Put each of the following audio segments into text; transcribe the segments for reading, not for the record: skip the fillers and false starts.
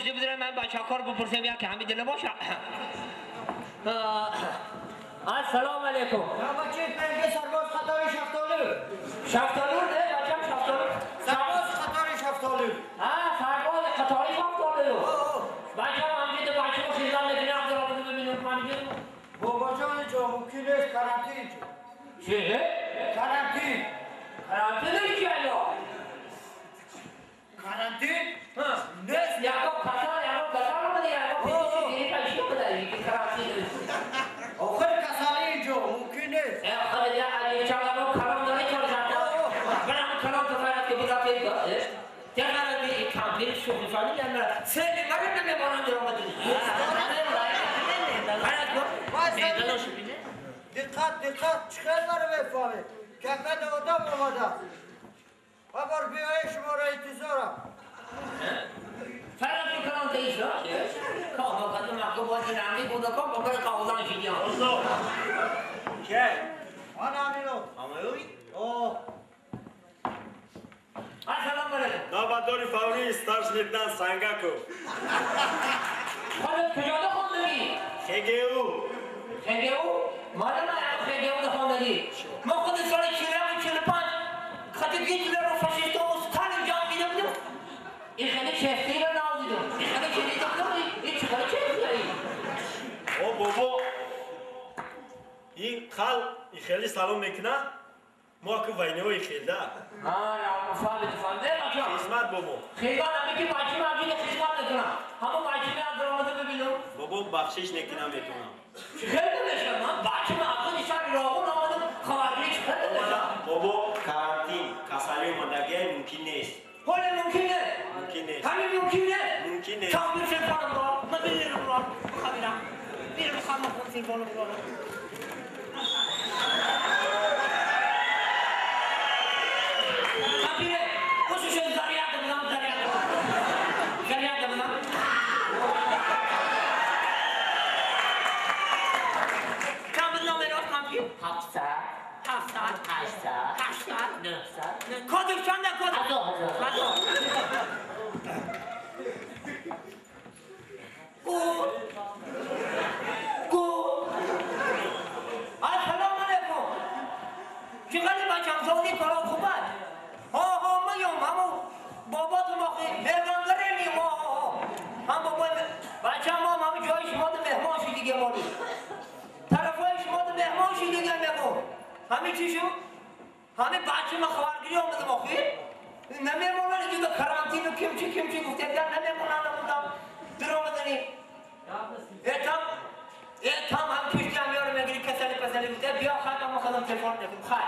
چیزی بدارم من بچه کار بپرسم یا که همین دل باشه. السلام علیکم. بچه پنجه سرباز خطاری شفتالو. شفتالو نه بچه‌م شفتالو. سرباز خطاری شفتالو. ها سرباز خطاری شفتالو. بچه‌م همینجا بچه‌مو خیزان می‌کنه عبدالله ببینم من بابا جان جو ممکن است کرانتین. چه؟ کرانتین. کرانتین چیه؟ کرانتین؟ نه یاکو کسال یاکو کسال بوده یاکو پیش پیش بوده که کرانتین. آخر کسالی جو ممکن است. آخر یا علی چالا کلام داره چهار ساعت. من کلام تو فقط که بودا پیدا. چرا دی کامپیوتر شو فهمی نه سه نگار نمی‌مانم درآمدی. دقت دقت چخل مرا بفهمه که قد آدم آمده و بار بیای شما را انتظارم. فرق کلام تیشا که آقا مکو باید رنگی بوده کن با برای قاوزان شدیم. که؟ من امینو. امینوی؟ اوه. السلام علیکم. نوبتداری فوری старший лейтенант Сангаков. خودت کجا خوندگی؟ خگهو. خگهو؟ مال من خگهو خوندگی. ما خود سال 45 خاطر هیتلر و فاشیست و ستالین جنگ دیده بودیم. این خیلی چفتی رو نادیدم. این خیلی چیزی بودم. این چه چیزیه این؟ او بابا این خال این خیلی سلام میکنه. ما که وینوی خیلده. آه مفاهمه فهمه بچه. خدمت بابا. خدمت همه که بچه من خدمت نکنم. همه بچه من درآمده ببینم. بابا بخشش نکنم میتونم. چه خیلی نمیشه من بچه من خودی شهر راغون آمدم خبرگیری چه خیلی نمیشه. بابا карантин касали омадагӣ мумкин нест. ҳоле мумкин нест. Мумкин нест. Ҳамин мумкин нест. Мумкин нест. Там bir телефонم را من میرم را خبرم. میرم خانم خون تلفنم را. کدوم چنده کدوم؟ هزار. گو گو السلام علیکم. چقدر بچم زودی کارا خوبه؟ ها ها میام همون بابا تو ماخی پیغمبره نیم ها هم بابا بچم هم همون جای شما تو مهمان شی دیگه مالی طرفای شما تو مهمان شی دیگه میگم همین چی شو؟ همه بچه ما خبرگیری آمدم آخی نمیمونن اینجا کرانتین و کمچی کمچی گفته در نمیمونن نموندم در آمدنی اتم هم پشتی هم یارو میگیری کسلی پسلی گفته بیا خواهد ما خودم تلفن نکنم خواهد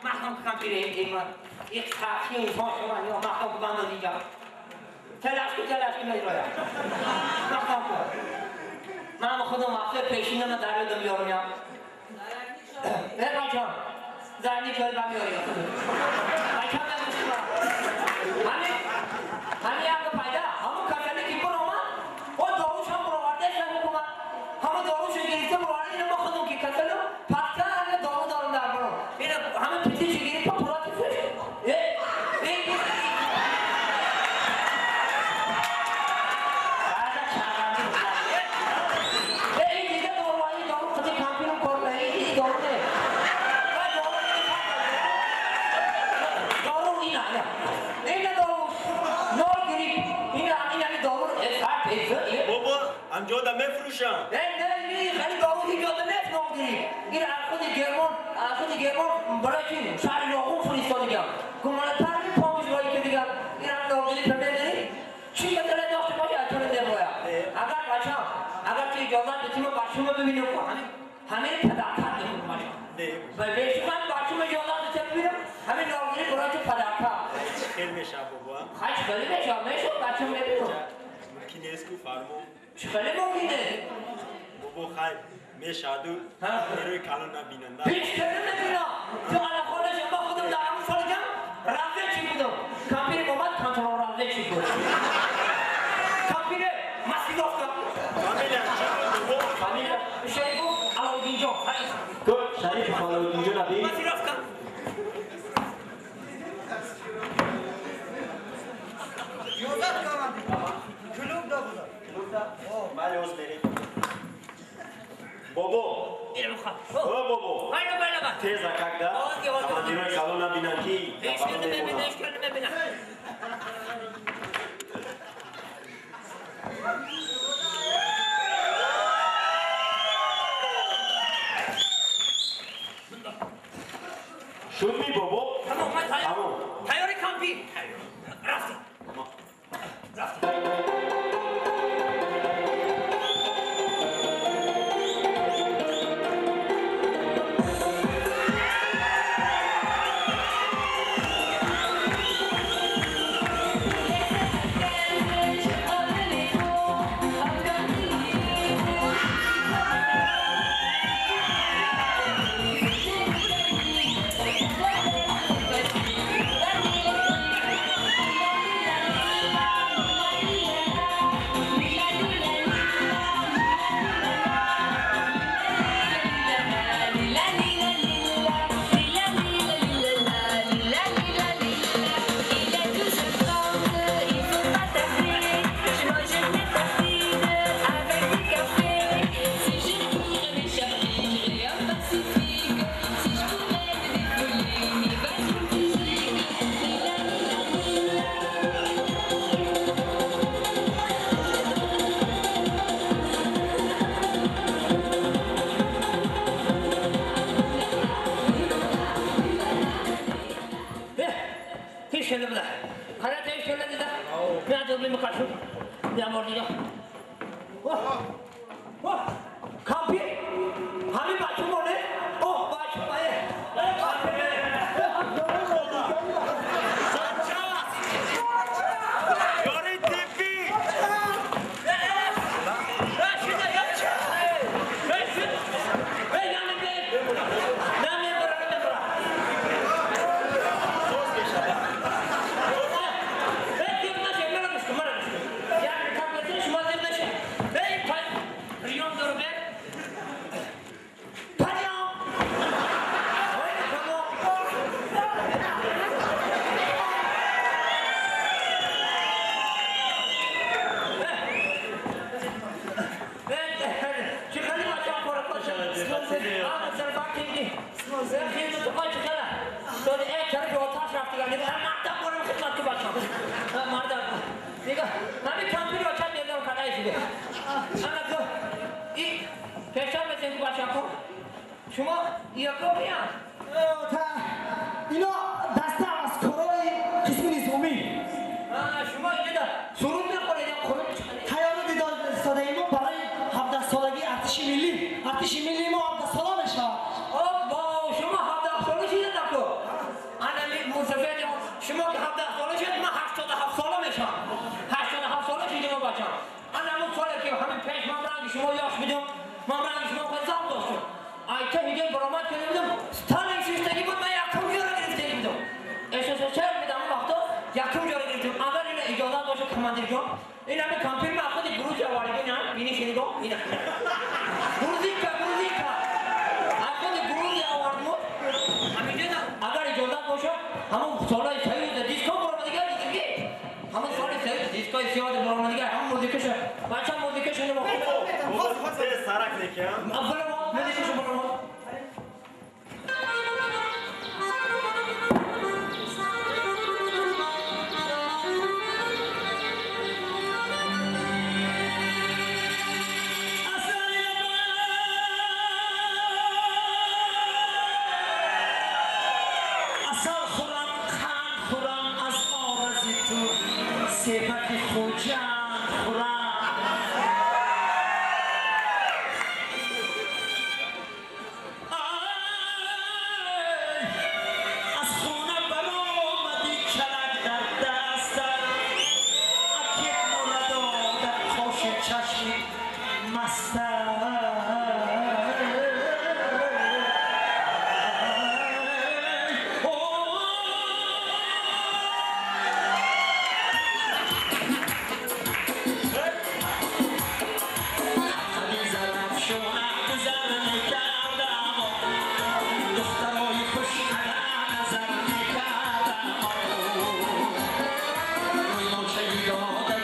محکم کم پیره این من یک سخی انسان شما یا محکم که بنداز اینجا تلاشکی تلاشکی میرایم محکم کن من خودم وقتی پیشینم در یادم یارو میام نه بچم زنی چهل بمیاری بچم نمیشم همین همین یک پیدا همون کسلی که بر آمد او داروش هم برآورده شد حکومت همون داروش گرفته برآورده اینو ما خودم که کسلو پس همه دارو دارم در برام اینو همه پیتیش گرفته پرات فش این دیگه داروهایی دارو خودی کمپینم کار نه این دارو نه بابا انجا میفروشم. نه نه نه خیلی دارو اینجا نیست نامگیری. این از خود گرمان از خود گرمان برای چی شهر راغون فرستادگم. گمانتر می پامش رایی که دیگه این هم نامگیری پرده داری چی مثلا داشته باشه از تو نمی‌آید. اگر بچم اگر تو اجازه بدی ما بچه‌مو ببینم همین همین پدرکار می‌کنم بچم. به شما بچه‌مو اجازه بدی ببینم همین نامگیری برای تو پدرکار. خیلی میشه بابا. خیلی میشه میشه بچه‌مو ببینم. ممکن نیست کو فرمون. چه خیلی ممکنه؟ بابا خیلی میشادو نیروی کلان نبیننده. هیچ کسی نبینم. تو الان خودش ما خودم در همون سال جم رفته چی بودم. کامپیر اومد کنترل رفته چی بود. کامپیر مسیلوفka. فامیلیا چی بود بابا؟ فامیلیا شریف علاودین جان. تو شریف علاودین جان نبی؟ مسیلوفka. یوزات کامندی. کلوب Мали оз мерем. Бобо. О, бобо. Теза когда? Командирои калон набинанд ки. Шуд ми, бобо? Тамом. Тайёри кампир. Рафтем. Рафтем.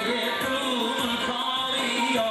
دادگی تو کاری.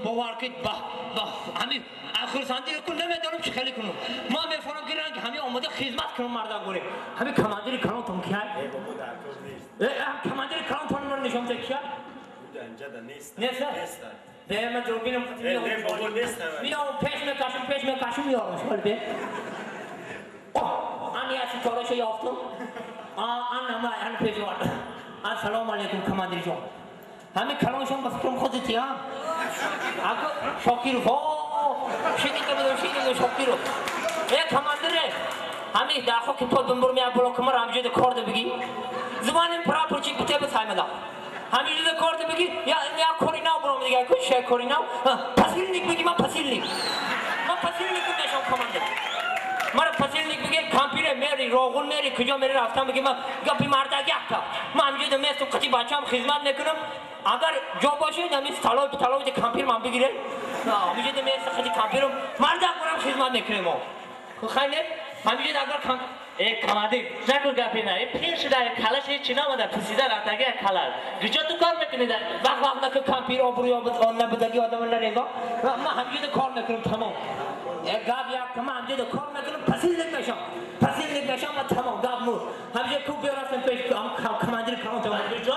бовар кунед, ба ба ҳамин хурсандӣ кун, намедонам чӣ хеле кунам. Ман мефаҳмам, ки ранг ҳамин омода хизмат кунам мардам гуре. Ҳамин командири калонтон кия? Э, бобо, дар кор нест. Э, командири калонтон маро нишон бите, кия? Инҷа нест. Нест? Нест. Бе, ман дурбинам. Не, бобо, нест. Миём, пеш мекашам, пеш мекашам, меёрам. Шол бе. Ан я ситорашо ёфтум. Ан ама ан пеш вард. Ассалому алайкум, командир ҷон. Ҳамин калоншон ба фикрам худати, а? Ако Шокиров, о, шидида будам, шидида Шокиров. Э, командире, ҳамин дахо ки то бимбур мея блок мара ҳамҷода кор да бигӣ. Звоним прапорщик бите бисаймада. Ҳаминҷода кор да бигӣ, я я кори нав буром дига, ку ше кори нав. Посыльник бигӣ, ман посыльник. Ман посыльник мешам, командир. Мара посыльник бигӣ, кампире мери, роғун мери, куҷо мери рафтам бигӣ, ман гапи мардак якта. Ман ҳаминҷода местум, қити бачаам хизмат мекунам. Агар ҷо бошед, ҳамин столовый столовый кампир ман бигиред. Ҳаминҷода места қити кампирам, мардак бурам хизмат мекунем мо. Хай не? Ҳаминҷода агар кам Э, командир, нагу гапи на. Э, пир шуда, калаш ҳеч намада, пусида рафтаги калаш. Куҷо ту кор мекунӣ? Вақт вақт нака, кампир обрӯи он набудаги одам нарега. Ман ҳаминҷода кор мекунам, тамом. Э, гап як, ман ҳаминҷода кор мекунам, посыльник мешам. Посыльник мешам, ман тамом, гап мур. Ҳаминҷо ку биё рафтем пеш командири калон. Куҷо